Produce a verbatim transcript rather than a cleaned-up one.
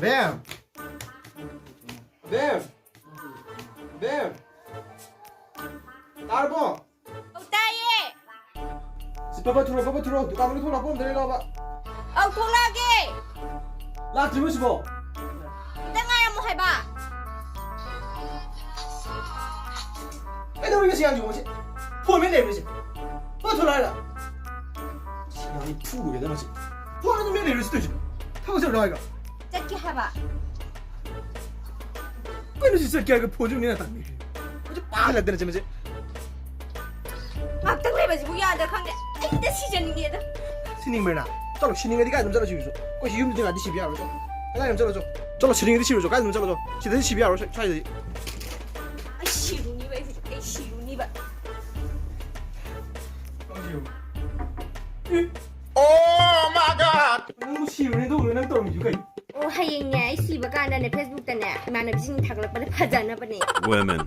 ꯕꯦꯝ! ꯕꯦꯝ! ꯕꯦꯝ! ꯇꯥꯔꯕꯣ? ꯑꯧ, ꯇꯥꯏꯌꯦ꯫ ꯁꯤ ꯄꯠ ꯄꯠ ꯊꯣꯛꯂꯛꯑꯣ, ꯄꯠ ꯄꯠ ꯊꯣꯛꯂꯛꯑꯣ꯫ ꯗꯨꯀꯥꯟ ꯃꯅꯨꯡ ꯊꯣꯛꯂꯛꯑꯣ, ꯄꯣꯠ ꯑꯝꯇ ꯂꯩꯔꯛꯑꯣꯕ꯫ ꯑꯧ, ꯊꯣꯛꯂꯛꯑꯒꯦ꯫ ꯂꯥꯛꯇ꯭ꯔꯤꯕꯣ ꯁꯤꯕꯣ? ꯑꯝꯇ ꯉꯥꯏꯔꯝꯃꯣ ꯍꯥꯏꯕ꯫ ꯀꯩꯗꯧꯔꯤꯒꯦ ꯁꯤ ꯑꯉꯥꯡꯁꯤꯕꯣ ꯉꯁꯤ? ꯐꯣꯟ ꯃꯦꯠ ꯂꯩꯔꯤꯁꯦ꯫ ꯐꯣꯟ ꯊꯣꯛꯂꯛꯑꯣ ꯍꯥꯏꯔꯒ꯫ ꯁꯤ ꯑꯉꯥꯡꯁꯤ ꯐꯨꯔꯨꯒꯦꯗ ꯉꯁꯤ꯫ ꯐꯣꯟ ꯑꯗꯨꯝ ꯃꯦꯠ ꯂꯩꯔꯤꯁꯤ ꯇꯧꯔꯤꯁꯤꯕꯣ? ꯊꯕꯛ ꯆꯠꯂꯣ ꯍꯥꯏꯔꯒ꯫ ꯆꯠꯀꯦ ꯍꯥꯏꯕ꯫ ꯀꯩꯅꯣ ꯁꯤ ꯆꯠꯀꯦ ꯍꯥꯏꯔꯒ ꯐꯣꯟꯁꯨ ꯃꯦꯠ ꯇꯥꯟꯕꯤꯔꯤ꯫ ꯃꯁꯤ ꯄꯥꯈꯠꯂꯛꯇꯅ ꯆꯦ ꯃꯁꯤ꯫ ꯉꯥꯛꯇꯪ ꯂꯩꯕꯁꯤꯕꯨ ꯌꯥꯗ꯭ꯔꯥ ꯈꯪꯗꯦ꯫ ꯑꯩꯗ ꯁꯤꯖꯅꯤꯡꯉꯦꯗ꯫ ꯁꯤꯅꯤꯡꯕ꯭ꯔꯥ ꯅꯪ? ꯆꯠꯂꯣ, ꯁꯤꯅꯤꯡꯉꯗꯤ ꯀꯥꯏꯗ ꯑꯗꯨꯝ ꯆꯠꯂꯣ ꯁꯤꯔꯁꯨ꯫ ꯑꯩꯈꯣꯏ ꯁꯤ ꯌꯨꯝꯗ ꯆꯤꯡꯉꯗꯤ ꯁꯤꯕ ꯌꯥꯔꯣꯏ꯫ ꯆꯠꯂꯣ꯫ ꯀꯗꯥꯏ ꯑꯗꯨꯝ ꯆꯠꯂꯣ, ꯆꯠꯂꯣ꯫ ꯆꯠꯂꯣ, ꯁꯤꯅꯤꯡꯉꯗꯤ ꯁꯤꯔꯁꯨ꯫ ꯀꯥꯏꯗ ꯑꯗꯨꯝ ꯆꯠꯂꯣ, ꯆꯠꯂꯣ꯫ ꯁꯤꯗꯗꯤ ꯁꯤꯕ ꯌꯥꯔꯣꯏ, ꯁ꯭ꯋꯥꯏ-, ꯁ꯭ꯋꯥꯏꯗꯗꯤ꯫ ꯑꯩ ꯁꯤꯔꯨꯅꯤꯕ, ꯑꯩ ꯍꯧꯖꯤꯛ, ꯑꯩ ꯁꯤꯔꯨꯅꯤꯕ꯫ ꯅꯪ ꯁꯤꯔꯨ-, Oh my God! ꯅꯪꯕꯨ ꯁꯤꯔꯨꯅꯤ ꯇꯧꯕꯗꯣ ꯅꯪ ꯇꯧꯔꯝꯃꯤꯁꯨ ꯀꯩ? ꯑꯣ, ꯍꯌꯦꯡꯅꯦ, ꯑꯩ ꯁꯤꯕ ꯀꯥꯟꯗꯅꯦ, Facebookꯇꯅꯦ, ꯏꯃꯥꯟꯅꯕꯤꯁꯤꯡ ꯊꯥꯒꯠꯂꯛꯄꯗ ꯐꯖꯅꯕꯅꯦ꯫ Women.